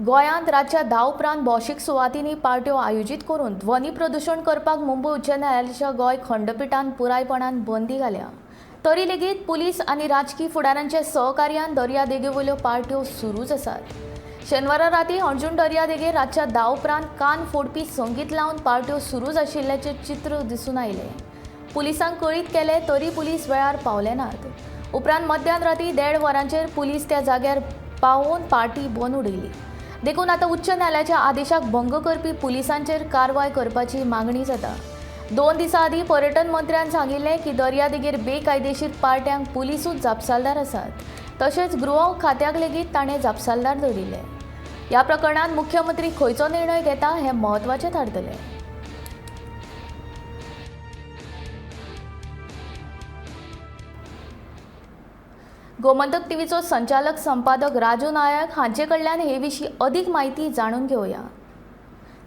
गोंयांत रातच्या 10 उपरांत भौशीक सुवातींनी पार्ट्यो आयोजीत करून ध्वनी प्रदुशण करपाक मुंबय उच्च न्यायालयाच्या गोंय खंडपिठान पुरायपणान बंदी घाल्या. तरी लेगीत पुलीस आनी राजकी फुडाऱ्यांच्या सहकार्यान दर्यादेगेवयल्यो पार्ट्यो सुरूच आसात. शेनवारा राती हणजूण दर्यादेगेर रातच्या 10 उपरांत कान फोडपी संगीत लावन पार्ट्यो सुरूच आशिल्ल्याचें चित्र दिसून आयलें. पुलिसांक कळीत केलें तरी पुलीस वेळार पावले नात. उपरांत मध्यान राती 1:30 वरांचेर पुलीस त्या जाग्यार पावोवन पार्टी बंद उडयली. देखून आतां उच्च न्यायालयाच्या आदेशाक भंग करपी पुलिसांचेर कारवाय करपाची मागणी जाता. 2 दिसां आदीं पर्यटन मंत्र्यान सांगिल्लें की दर्यादेगेर बेकायदेशीर पार्ट्यांक पुलिसूच जापसालदार आसात. तशेंच गृह खात्याक लेगीत ताणें जापसालदार धरिल्ले. ह्या प्रकरणांत मुख्यमंत्री खंयचो निर्णय घेता हें म्हत्वाचें थारतलें. गोमंतक टीव्हीचो संचालक संपादक राजू नायक हांचे कडल्यान हे विशीं अदीक म्हायती जाणून घेवया.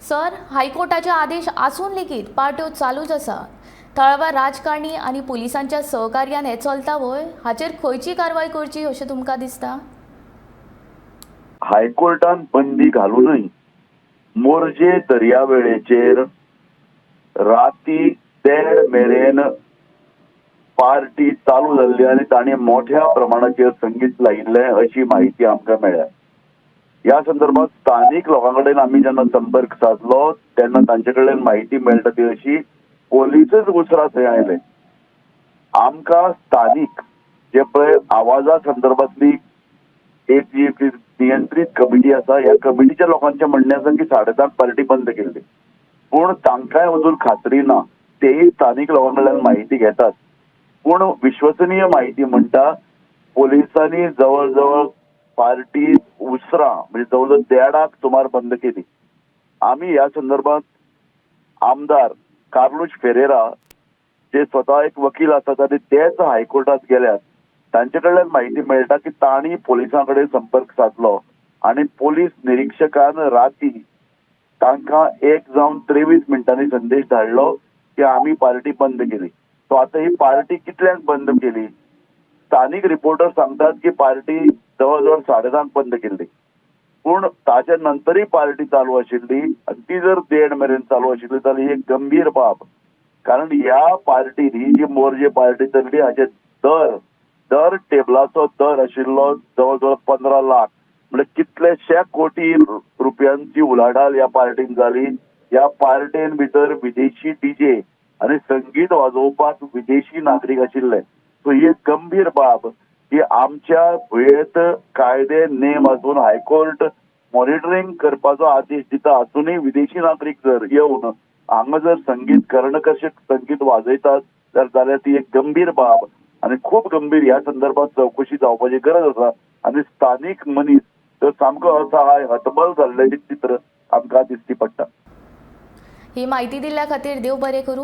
सर, हायकोर्टाचे आदेश आसून लेगीत पार्ट्यो चालूच आसा. थळाव्या राजकारणी आनी पुलिसांच्या सहकार्यान हें चलता व्हय? हाचेर खंयची कारवाय करची अशें तुमकां दिसता? हायकोर्टान बंदी घालूनय मोरजे दर्यावेळेचेर राती 1:30 मेरेन पार्टी चालू जाल्ली आनी तांणी मोठ्या प्रमाणाचेर संगीत लायिल्लें अशी म्हायती आमकां मेळ्ळ्या. ह्या संदर्भात स्थानीक लोकां कडेन आमी जेन्ना संपर्क सादलो तेन्ना तांचे कडल्यान म्हायती मेळटा ती अशी, पोलिसूच उसरां थंय आयले. आमकां स्थानीक जे पळय आवाजा संदर्भातली एक जी नियंत्रीत कमिटी आसा, ह्या कमिटीच्या लोकांचें म्हणणें आसा की 10:30 पार्टी बंद केल्ली, पूण तांकांय अजून खात्री ना. तेय स्थानीक लोकां कडल्यान म्हायती घेतात, पूण विश्वसनीय म्हायती म्हणटा पोलिसांनी जवळ जवळ पार्टी उसरां म्हणजे जवळ जवळ 1:30 सुमार बंद केली. आमी ह्या संदर्भात आमदार कार्लूस फेरेरा जे स्वता एक वकील आसात आनी तेच हायकोर्टात गेल्यात, तांचे कडल्यान म्हायती मेळटा की तांणी पोलिसां कडेन संपर्क सादलो आनी पोलीस निरिक्षकान राती तांकां 1:23 संदेश धाडलो की आमी पार्टी बंद केली. सो आतां ही पार्टी कितल्यांक बंद केली? स्थानीक रिपोर्टर सांगतात की पार्टी जवळ जवळ 10:30 बंद केल्ली, पूण ताच्या नंतरय पार्टी चालू आशिल्ली आनी ती जर 1:30 मेरेन चालू आशिल्ली जाल्यार ही एक गंभीर बाब. कारण ह्या पार्टीन ही जी मोरजे पार्टी चल्ली हाचे दर टेबलाचो दर आशिल्लो जवळ जवळ 15 लाख, म्हणजे कितलेशे कोटी रुपयांची उलाढाल ह्या पार्टीन जाली. ह्या पार्टेन भितर विदेशी डीजे आनी संगीत वाजोवपाक विदेशी नागरीक आशिल्ले. सो ही एक गंभीर बाब की आमच्या भुंयेंत कायदे नेम आसून हायकोर्ट मॉनिटरींग करपाचो आदेश दिता आसूनय विदेशी नागरीक जर येवन हांगा जर संगीत कर्णकर्षक संगीत वाजयतात तर जाल्यार ती एक गंभीर बाब आनी खूब गंभीर. ह्या संदर्भात चवकशी जावपाची गरज आसा आनी स्थानीक मनीस तर सामको असहाय हतबल जाल्ल्याचें चित्र आमकां दिश्टी पडटा. ही म्हायती दिल्ल्या खातीर देव बरें करूं.